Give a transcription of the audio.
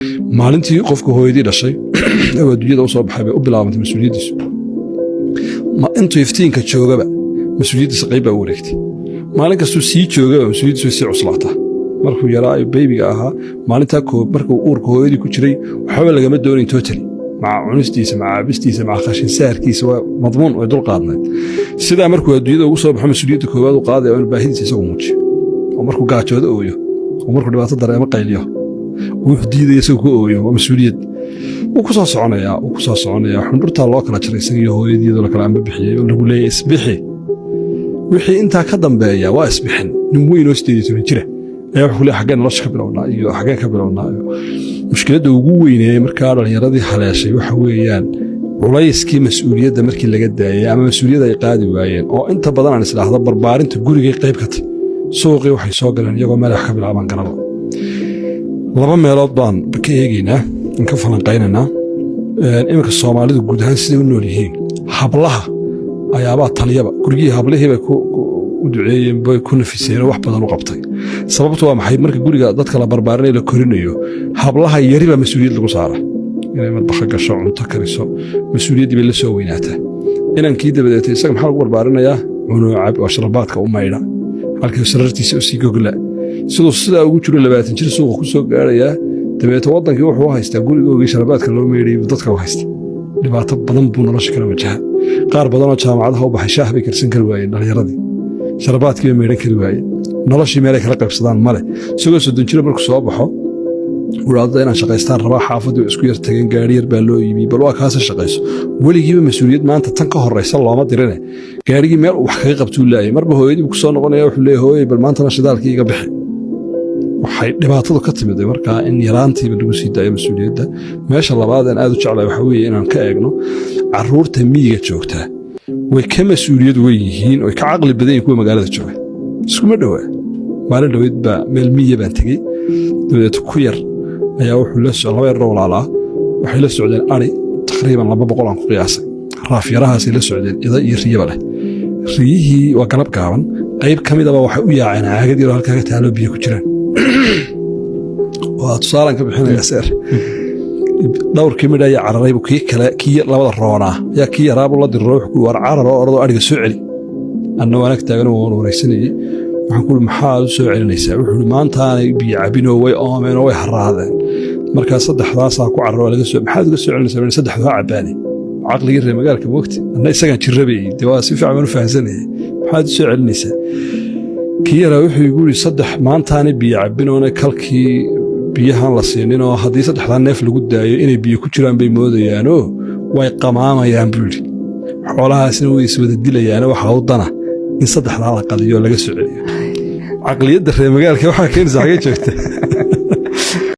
Maalintii qofka hooyadii dhashay oo adduunyada u soo baxay bay u bilaabantay mas-uuliyaddiisu. Ma intuu iftiinka joogaba mas-uuliyaddiisa qayb baa u wareegtay. Maalin kastuu sii joogaba mas-uuliyaddiisu way sii cuslaataa. Markuu yaraa baby-ga ahaa, maalintaa koob markuu uurka hooyadii ku jiray, waxbaba lagama doonayn totally. Maca cunistiisa, maca cabistiisa, maca khashinsaarkiisa, waa madmuun, way dul qaadnayd. Sidaa markuu adduunyada ugu soo baxo, mas-uuliyadda koowaad u qaadaya oo inuu baahidiisa isagu muujiyo, oo markuu gaajoodo ooyo, oo markuu dhibaato dareemo qayliyo, wuxuu diidaya isagu ku ooyo. Waa mas-uuliyad. Wuu ku soo soconayaa, wuu ku soo soconayaa. Xundhurtaa loo kala jaray isaga iyo hooyadiiyadoo la kala amba bixiyey oo lagu leeyahay isbixi. Wixii intaa ka dambeeya waa isbixin. Nin weyn oo 18 jira ayaa wuxuu leeyahay, xaggeen nolosha ka bilownaa iyo xaggeen ka bilownaa? Iyo mushkiladda ugu weyneeyey markaa dhallinyaradii haleeshay waxa weeyaan culayskii mas-uuliyadda markii laga daayay ama mas-uuliyadda ay qaadi waayeen, oo inta badan aan isdhaahdo barbaarinta gurigay qayb ka tay. Suuqii waxay soo galeen iyagoo meel wax ka bilaabaan ganaba. Laba meelood baan ka eegaynaa in ka falanqaynaynaa. Iminka Soomaalidu guud ahaan siday u nool yihiin, hablaha ayaabaa taliyaba. Gurigihii hablihii bay u duceeyeen, bay ku nafiseen oo wax badan u qabtay. Sababtu waa maxay? Marka guriga dadka la barbaarinayo, la korinayo, hablaha yari baa mas-uuliyad lagu saara inay madbaxa gasho, cunto kariso. Mas-uuliyaddii bay la soo weynaataa. Inankii dabadeetay isaga maxaa lagu barbaarinayaa? Cunoo, cab, oo sharabaadka u maydha, halkii sarartiisa u sii gogla. Siduu sidaa ugu jiro, 20 jir suuqa ku soo gaarayaa. Dabeeto waddankii wuxuu haystaa gurigoogii sharabaadka loo maydhayay buu dadka u haysta. Dhibaato badan buu nolosha kala wajaha. Qaar badanoo jaamacadaha u baxay shaah bay karsan kari waayeen. Dhallinyaradii sharabaadkii bay maydhan kari waayeen. Noloshii meelay kala qaybsadaan male. Isagoo 30 jiro markuu soo baxo, wuxuu inaan shaqaystaan rabaa. Xaafaddii waa isku yar tageen, gaari yar baa loo yimi, bal waa kaasa shaqayso. Weligiiba mas-uuliyad maanta tan ka horraysa looma dirine. Gaarigii meel uu wax kaga qabtuu laayay. Marba hooyadii buu ku soo noqonaya, wuxuu leeyahay, "Hooyey, bal maantana shidaalkii iga bixi." Waxay dhibaatadu ka timid markaa in yaraantiiba lagu sii daayo mas-uuliyadda. Meesha labaad aan aad u jeclahay waxaa weeye inaan ka eegno caruurta miyiga joogtaa way ka mas-uuliyad weyn yihiin oy ka caqli badan yihin kuwa magaalada jooga. Iskuma dhowaa. Maalin dhoweyd baa meel miya baan tegey. Dabadeed ku yar ayaa wuxuu la laba yaroo walaalaa waxay la socdeen ari, taqriiban 200 aan ku qiyaasay. Raafyarahaasay la socdeen, ida iyo riyaba leh. Riyihii waa galab gaaban, qayb ka midaba waxay u yaaceen caagad yaroo halkaa ka taaloo biyo ku jiraan. Waa tusaalaan ka bixinaya seer. Dhowrkii midh ayaa cararaybu. Kii kale, kii labada roonaa ayaa kii yaraabu la diriro. Wuxuu ku war carar oo orodoo adhiga soo celi. Anna waan ag taagan, waan wareysanayey. Waxaan ku uri, "Maxaad u soo celinaysaa?" Wuxuu uri, "Maantaanay biyo cabinoo way oomeen oo way haraadeen. Markaa saddexdaasaa ku cararo laga soo. Maxaad uga soo celinaysaa?" Saddexdu ha cabbaane. Caqligii reer magaalka moogti. Anna isagaan jirrabayey dee, waa si fiican baan u fahansanayay. "Maxaad u soo celinaysaa?" Kii yaraa wuxuu igu yidhi, "Saddex maantaanay biyo cabinoona kalkii biyahan la siininoo haddii saddexdaa neef lagu daayo inay biyo ku jiraan bay moodayaanoo way qamaamayaan," buu yidhi. "Xoolahaasna way iswada dilayaano. Waxaa u dana in saddexdaa la qadiyo, laga soo celiyo." Caqliyadda reer magaalka waxaa keenaysa xagee joogta?